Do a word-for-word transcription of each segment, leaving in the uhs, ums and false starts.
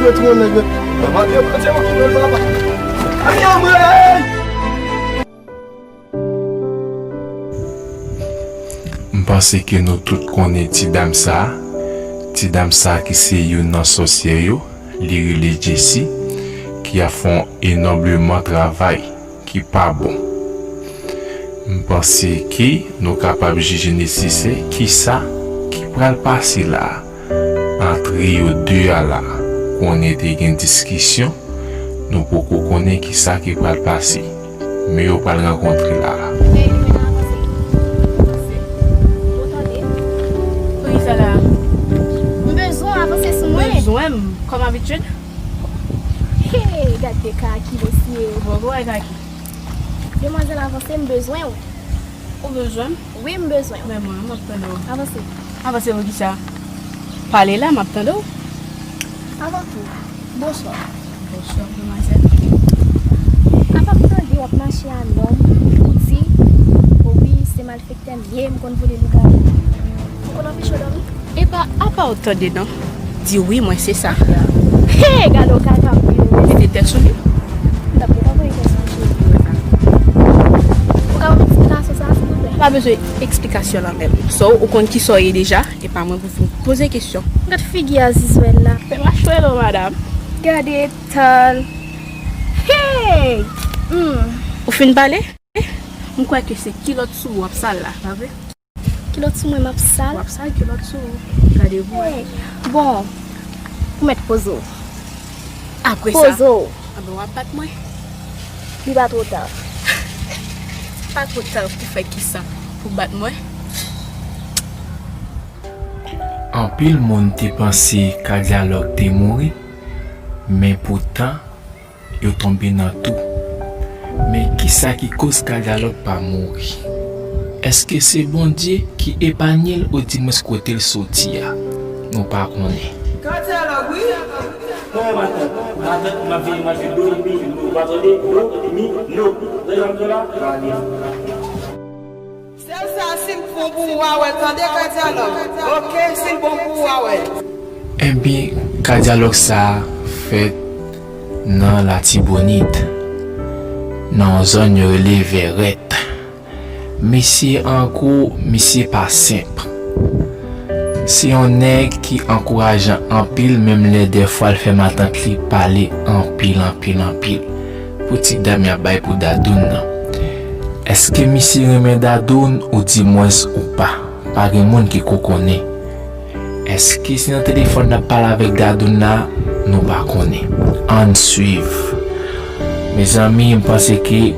Mwen twò nèg la. Manman, Bondye, Bondye, Bondye, papa. Ay, anmwey! M panse ke nou tout konnen ti dam sa a. Ti dam sa a ki se youn nan sòsyè yo, li rele Jessie, ki ap fè yon enòbleman travay ki pa bon. M panse ke nou kapab jije nesesè kisa ki pral pase la a. Antre yo de a la, konnen te gen diskisyon, nou poko konnen kisa ki pral pase. Men yo pral rankontre la a. Ey, Limena, avanse. Avanse. Ou tande? Poukisa la? M bezwen w avanse sou mwen. Bezwen m, kòm abitid? Hey, gad de kaki, mesye. Bon, bon, kaki. Demwazèl, avanse, m bezwen w. Ou bezwen m? Wi, m bezwen w. Men mwen, m ap tande w. Avanse. Avanse poukisa? Pale la, m ap tande w. Avan tou, bonswa. Bonswa, demwazèl. Apa m tande w ap mache a nonm, ou di, o wi, se malfektè m ye, m konn vole lougawou. Ou konn anpeche w dòmi? Epa, apa w tande non? Di wi, mwen se sa. Hey, gade w kaka m vin. Mete tèt sou li. M t ap gentan voye tèt sou li. Ou ka ban m eksplikasyon sa, silvouplè? Pa bezwen eksplikasyon lan menm. So, ou konn kisa w ye deja, e pa mwen pou vin poze kesyon. Gad figi a zizwèl la. Fè machwè non, madanm. Gade tan l. Hey! Hmm. Ou fin pale? M kwè ke se kilòt sou ou w ap sal la, pa vre? Kilòt sou mwen, m ap sal. W ap sal kilòt sou ou. Gade pou wè. Hey. Bon, ou mèt poze w. Apre sa? Poze w. Anben, w ap bat mwen. Li pa twò ta. Pa twò ta pou fè kisa? Pou bat mwen? Anpil moun te panse Kadyalòg te mouri, men poutan, yo tonbe nan tou. Men kisa ki koz Kadyalòg pa mouri? Èske se Bondye ki epanye l oudimwens kote l soti a? Nou pa konnen. Kadyalòg, wi. Kòman matant? Matant, m ap vini manje domino. Ou pa tande? Domino. Tande sa m di w la? Sèl sa, si l bon pou ou, w a wè l, tande, Kadyalòg? Oke, si l bon pou ou, w a wè l. Ebyen, Kadyalòg sa a fèt nan Latibonit, nan yon zòn yo rele Vèrèt. Mesye, an gwo, misye pa senp. Se yon nèg ki ankourajan anpil, menm lè dèfwa l fè matant li pale anpil, anpil, anpil. Pou ti dam y ap bay pou Dadoun nan. Èske misye renmen Dadoun oudimwens ou pa? Pa gen moun ki ko konnen. Èske se nan telefòn l ap pale avèk Dadoun la? Nou pa konnen. Ann swiv. Mezanmi, m panse ke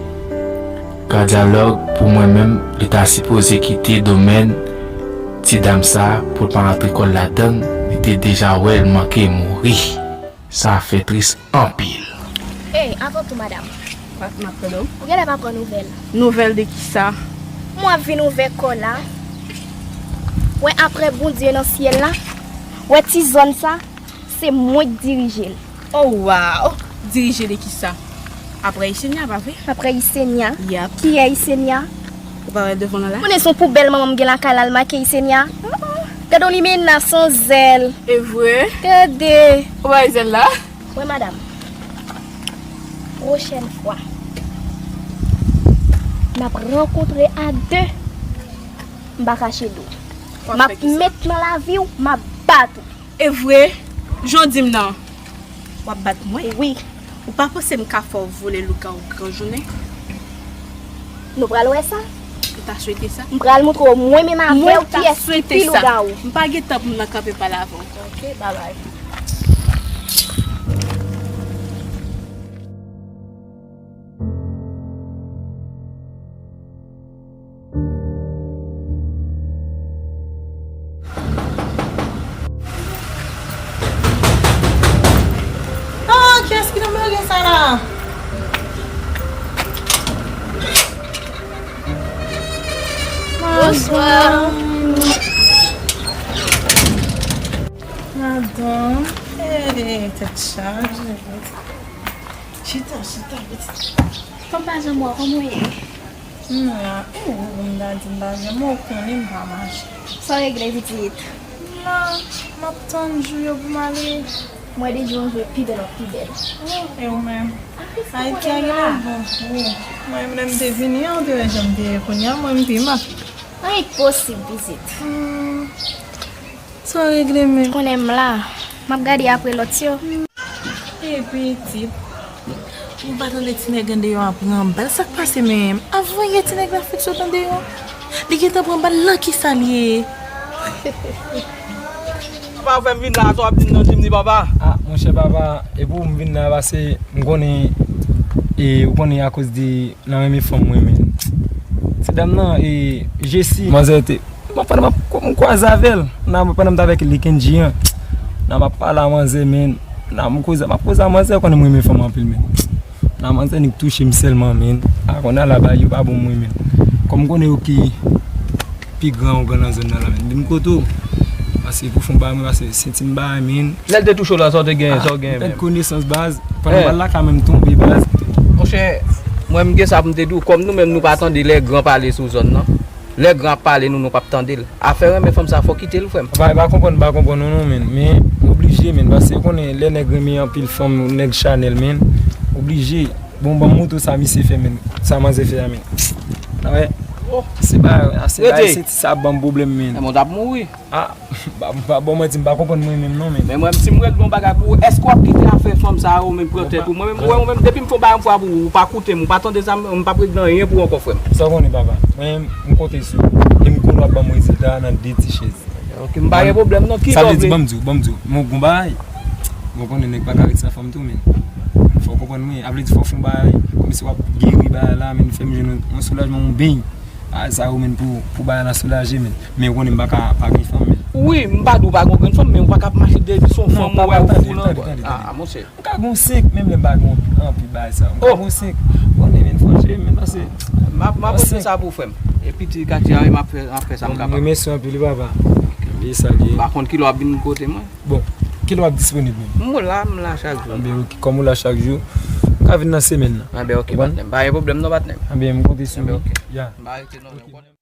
Kadyalòg, pou mwen menm, li ta sipoze kite domèn ti dam sa a pou l pa rantre kò l ladann, li te deja wè l manke mouri. Sa fè tris anpil. Ey, avan tou, madanm. M ap tande w. Ou genlè pa pran nouvèl. Nouvèl de kisa? Mwen ap vin ouvè kò la. Wè, apre Bondye nan syèl la, wè ti zòn sa, se mwen k dirije l. Oh, wow! Dirije de kisa? Apre Yesenia, pa vre? Apre Yesenia? Yap. Kiyès Yesenia? Ou pa wè devan lan la? Konnen se yon poubèl manman m gen lakay la, l make Yesenia. Gade yon limena san zèl. E vre? Gade. Ou pa wè zèl la? Wè, madanm. Pwochèn fwa, n ap rankontre a de. M pa kache do. M ap met nan lavi w, m ap bat ou. E vre? Jan w di m nan. W ap bat mwen? Wi. Ou pa panse m ka fè w vole lougawou gran jounen? Nou pral wè sa. Ou ta swete sa? M pral montre w mwen menm avè w kiyès ki pi lougawou. M pa gen tan pou m nan kanpe pale avè w. Oke, babay. Ah, kiyès ki nan bagay sa la? Bonswa. Madanm, eh, tèt chaje. Chita, chita, pitit. Kòm pa janm wè w, kòman w ye? M la, ou, ou, m ta di m pa janm wè w, ou konnen m pa mache. Sa w regle, pitit? M la, m ap tann jou yo pou m ale. Mwen deja jwe pi bèl, pi bèl. Oh, e ou menm? Ayiti a genlè bon pou ou. Mwen menm lè m te vini an, ou te wè jan m te ye kounye a, mwen m pi mal. Anyen k posib, pitit. Hmm. Sa w regle menm? Konnen m la. M ap gade apre lòt yo. E pitit. M pa tande ti nèg andeyò a pran bal. Sa k pase menm? Avan yè ti nèg la fèk sot andeyò. Li gentan pran bal nan kisa l ye? Papa, ou fè m vin la, sa w ap di m nan Jimny, papa? Ah, monchè papa, e pou m vin la, pase m konnen, e ou konnen akoz de nan renmen fanm mwen, men. Ti dam nan, e, Jessie. Manzè te, m ap, pandan m ap, m kwaze avè l. Nan, pandan m t avèk li, Kendji an. Nan, m ap pale a manzè, men. Nan, m koze, m ap koze a manzè, konnen m renmen fanm anpil, men. Nan, manzè nik touche m sèlman, men. A, konnen la ba yo pa bon mwen, men. Kòm m konnen yo ki pi gran ou gran nan zòn nan la, men. Vin kote w. Pase pou fon ba mwen, pase senti m ba, men. Lè l te touche w la, sa w te genyen, sa w genyen menm? Pèd konesans, baz. Pandan m al lakay mwen, m tonbe, baz. Monchè, mwen, m gen sa pou m te di w. Kòm nou menm, nou pa tande lè gran pale sou zòn nan. Lè gran ap pale, nou, nou p ap tande l. Afè renmen fanm sa, fò kite l, frè m. Papa, e pa konprann, m pa konprann, non, non, men. Men, oblije, men. Pase, ou konnen, lè nèg renmen anpil fanm, nèg chanèl, men. Oblije. Bon, ban m moto sa misye fè, men. Sa manzè fè a, men. A wè. Se ba, se ba, se ti sa ap ban m pwoblèm, men. Mwen t ap mouri. Ah, pa, pa, bon, mwen di m pa konprann mwen menm non, men. Men mwen, si m regle yon bagay pou ou, èske w ap kite afè fanm sa yo menm pran tèt ou? Mwen menm, mwen, mwen menm, depi m fè yon bagay yon fwa pou ou, ou pa koute m, ou pa tande sa, m, m p ap regle anyen pou ou ankò, frè m. Sa w konnen, papa. Mwen menm, m konte sou ou. E m konnen w ap ban m rezilta a nan de ti chèz. Ok, m pa gen pwoblèm non, ki lè w vle? Sa vle di, ban m di w, ban m di w. Mwen gon bagay. Bon, konnen nèg pa ka ret san fanm tou, men. Fò w konprann mwen. A vle di, fò w fè yon bagay, kòmsi w ap geri bagay la, men fè m jwenn yon soulajman, yon beny. A, sa yo, men, pou, pou bagay la soulaje, men. Men ou konnen m pa ka pa gen fanm, men. Wi, m pa di w pa gen grenn fanm, men ou pa ka ap mache depi se yon fanm ou wè ou fou nan. Ah, monchè. M ka gen senk, menm lè m pa gen anpil bagay sa. M ka gen senk. Ou konnen, men, franche, men, pase. M ap, m ap pote sa pou frè m. Epi ti katye a, m ap fè, m ap fè sa m kapab. M remèsye w anpil, wi, papa. Kenbe sa l ye. M pa konn kilè w ap vin kote mwen. Bon, kilè w ap disponib menm? M la, m la chak jou. Anben, ok, kòm ou la chak jou, m ka vin nan semèn nan. Anben, ok, patnè m. Pa gen pwoblèm non, patnè m. Anben, m konte sou ou. Anben, ok. Ya. M pa rete non, men ou konnen.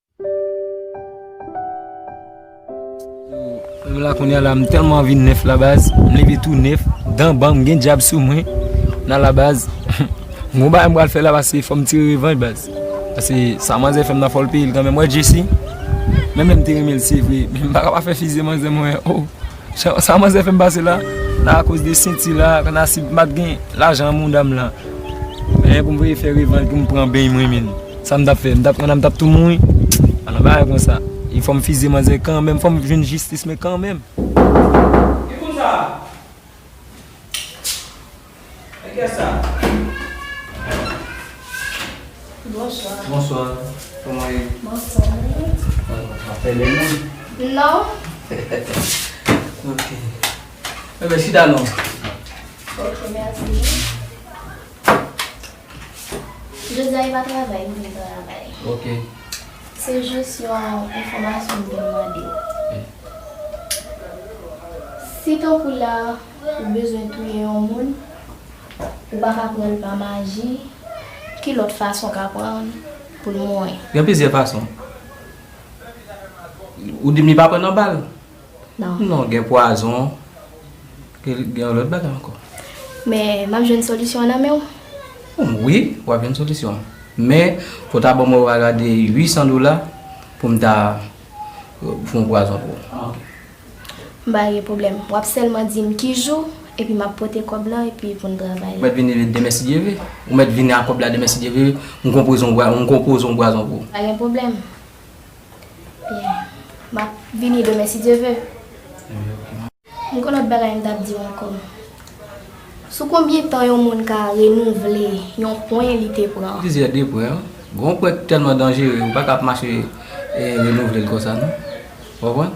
Menm la, kounye a la, m tèlman anvi nèf la, baz. M leve tou nèf, dan ban m, gen djab sou mwen. Nan la, baz. Gon bagay m pral fè la, pase fò m tire revanj, baz. Pase sa manzè fè m nan, fò l peye l kanmenm. Wè, Jessie, menm lè m te renmen l, se vre, men m pa ka pa fè fize manzè mwen, oh. Sa, sa manzè fè m pase la, nan akoz de senti la, kanasib m pa t gen lajan nan mouda m la. Men pou m voye fè revanj, pou m pran beny mwen menm. Sa m t ap fè? M t ap, m t ap tou mouri. Ala bagay konsa. E fò m fize manzè kanmenm, fò m jwenn jistis mwen kanmenm. Ki kout sa? Kiyès sa? Bonswa. Bonswa. Kòman w ye? Bonswa. Ap fè bèl non? Non. Ok. Enben, chita non. Ok, mèsi. Jodi a, e pa travay m vin travay. Ok. Se jis yon enfòmasyon m vin mande w. Ok. Si tankou la, ou bezwen touye yon moun, ou pa ka pran l pa maji, ki lòt fason w ka pran l pou l mouri? Gen plizyè fason. Ou di m li pa pran nan bal? Non. Non, gen pwazon, gen, gen yon lòt bagay ankò. Men, m ap jwenn solisyon an nan men w? Wi, w ap jwenn solisyon an. Men, fò w ta ban mwen, w a gade uit san dola pou m ta, pou yon pwazon pou ou. M pa gen pwoblèm. W ap sèlman di m ki jou, epi m ap pote kòb lan, epi pou n travay. Ou mèt vini demen si Dye vle. Ou mèt vini ak kòb la demen si Dye vle. M konpoze yon pwa-, m konpoze yon pwazon pou ou. Pa gen pwoblèm. Byen. M ap vini demen si Dye vle. M gen lòt bagay m t ap di w ankò. Sou konbyen tan yon moun ka renouvle yon pwen li te pran? Plizyè de pwen, wi. Gon pwen ki tèlman danjere, ou pa ka ap mache, e, renouvle l konsa, non. Ou konprann?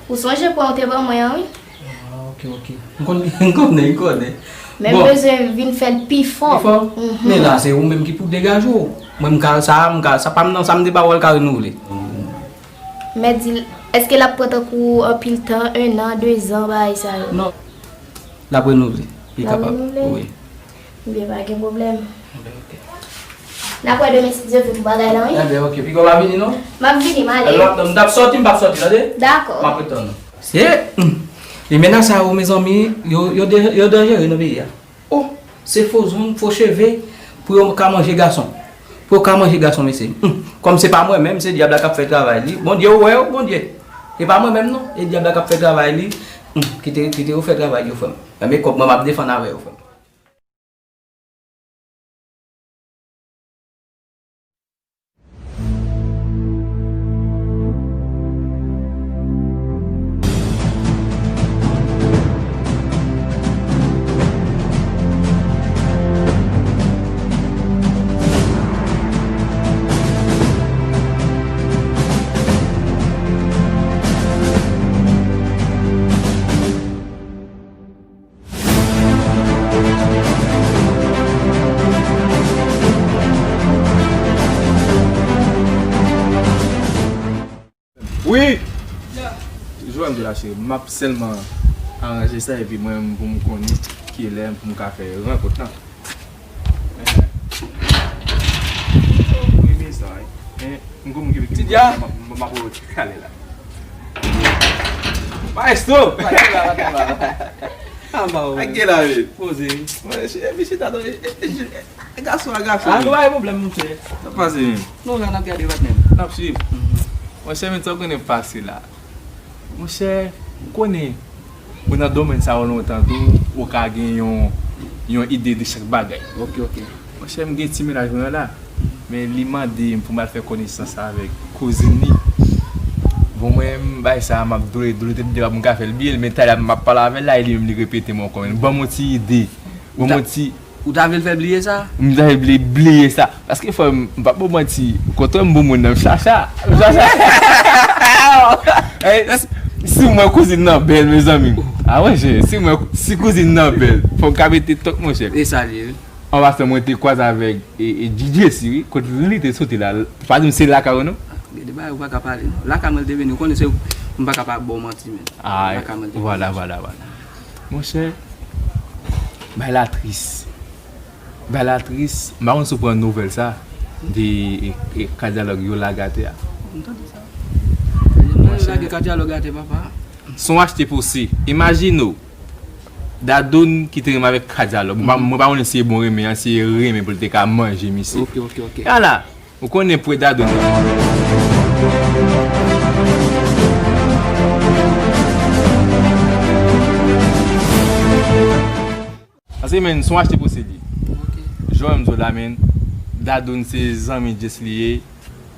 Ou sonje pwen ou te ban mwen an, wi. Ah, ok, ok. M konn, m konnen, m konnen. Men m bezwen vin fè l pi fò. Pi fò? Mhm. Men la, se ou menm ki pou degaje w. Mwen, m ka, sa, m ka, sa pa m nan, sa m te ba w, l ka renouvle. Mèt di l, èske l ap pran tankou anpil tan, en an, de zan, bagay sa yo? Non. L ap renouvle. Li kapab. L ap renouvle? Wi. Ebyen, pa gen pwoblèm. Ebyen, ok. N ap wè demen si Dye vle pou bagay lan, wi. Ebyen, ok. Piga w pa vini, non? M ap vini, m ale. Lè m ap tann, m t ap sòti, m p ap sòti, tande? Dakò. M ap ret tann ou. Se, hmm. E mennaj sa yo, mezanmi, yo, yo de-, yo danjere nan peyi a. Oh, se fo zong, fo cheve, pou yo ka manje gason. Pou yo ka manje gason, mesye. Hum, kòm se pa mwen menm, se dyab la k ap fè travay li. Bondye, ou wè yo, Bondye. E pa mwen menm, non. E dyab la k ap fè travay li. Hum, kite, kite yo fè travay yo, frè m. Enben, kòb mwen, m ap defann avè yo, frè m. Wi! Jwè m la, cheri. M ap sèlman aranje sa, epi mwen, pou m konnen kilè pou m ka fè rankont lan. Wi, mezanmi. M gon moun ki vin. Ti Dja. M ap, m ap, m ap wè w talè la. Maestro! Pa gen la, pa gen la. Anba w. Pa gen la, wi. Poze. Mwen, chita, chita, e gason a gason. Ah, nou pa gen pwoblèm, monchè. Sa pase menm? Nou la, n ap gade patnè m. N ap swiv. Monchè, men sa w konnen pase la. Monchè, m konnen ou nan domèn sa yo lontan tou, ou ka gen yon, yon ide de chak bagay. Ok, ok. Monchè, m gen ti mennaj mwen la, men li mande m pou m al fè konesans avèk kouzin li. Bon, mwen, m bay sa, m ap dole, dole, tèt de m ka fè l bliye l, men talè m ap pale avè l la, e li menm li repete m ankò, men ban m yon ti ide. Ban m yon ti Ou ta vle l fè bliye sa? M ta vle bliye sa. Paske fò m, m pa pou manti, kontrè m bon moun nan, m chacha. M chacha. Eh, si, si mwen kouzin nan bèl, mezanmi. Ah, monchè, si mwen, si kouzin nan bèl, fò m ka mete tòk, monchè. E sa l ye, wi. An pasan, mwen te kwaze avèk, e, e, D J si, wi, kot li te soti la. Pa di m se lakay ou, non? Ah, gen de bagay ou pa ka pale, non. Lakay mwen l te vini, ou konnen se, m pa ka pa ba w manti, men. Ah, lakay mwen l te vini. Vwala, vwala, vwala. Monchè, bay la tris. Bay la tris. M pa konn si w pran nouvèl sa de, e, e, kadyalòg yo lage atè a. M tande sa. Yo lage kadyalòg atè, papa. Se yon achte pose. Imajine w, Dadoun ki te renmen avèk kadyalòg. Mwen pa, mwen pa konnen si e bon renmen an, si e renmen pou l te ka manje misye. Ok, ok, ok. E ala, ou konnen pou e Dadoun. Paske, men, se yon achte pose li. Ok. Jan m di w la, men, Dadoun se zanmi Jess li ye.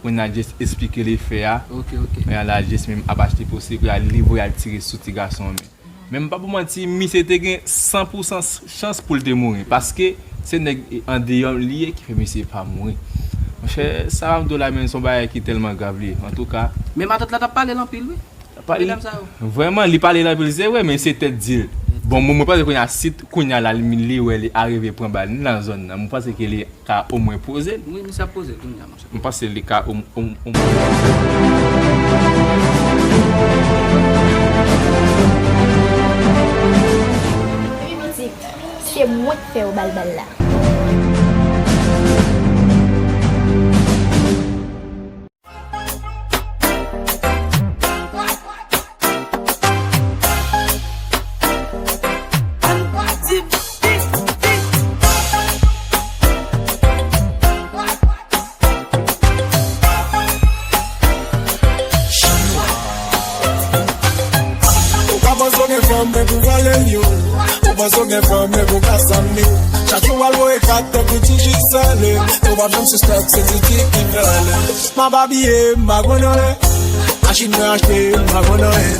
Kounye a Jess esplike l efè a. Ok, ok. Kounye a la, Jess menm ap achte pose, kounye a li voye al tire sou ti gason an, men. Men m pa pou manti, misye te gen san pou san chans pou l te mouri. Paske se nèg andeyò li ye ki fè misye pa mouri. Monchè, sa m ap di w la, men, se yon bagay ki tèlman grav li ye. Antouka. Men matant la t ap pale l anpil, wi. Pale, medam sa yo. Vrèman, li pale l anpil, se vre, men se tèt di l. Bon, mwen, mwen panse kounye a, si t-, kounye a la, li, li wè li arive pran bal nan zòn nan, mwen panse ke li ka omwen poze l. Wi, misye ap poze l kounye a, monchè. Mwen panse li ka om-, om-, omwen. Epi pitit, se mwen k fè yo bal bal la. Ou ka panse w gen fanm, men pou vòlè l yo. Ou panse w gen fanm, men pou ka sanm li. Chak jou w al voye kat tankou T J sale. Ou p ap janm sispèk se Titi ki fè l. M ap abiye, m pa konn anyen. Machin mwen achte, m pa konn anyen.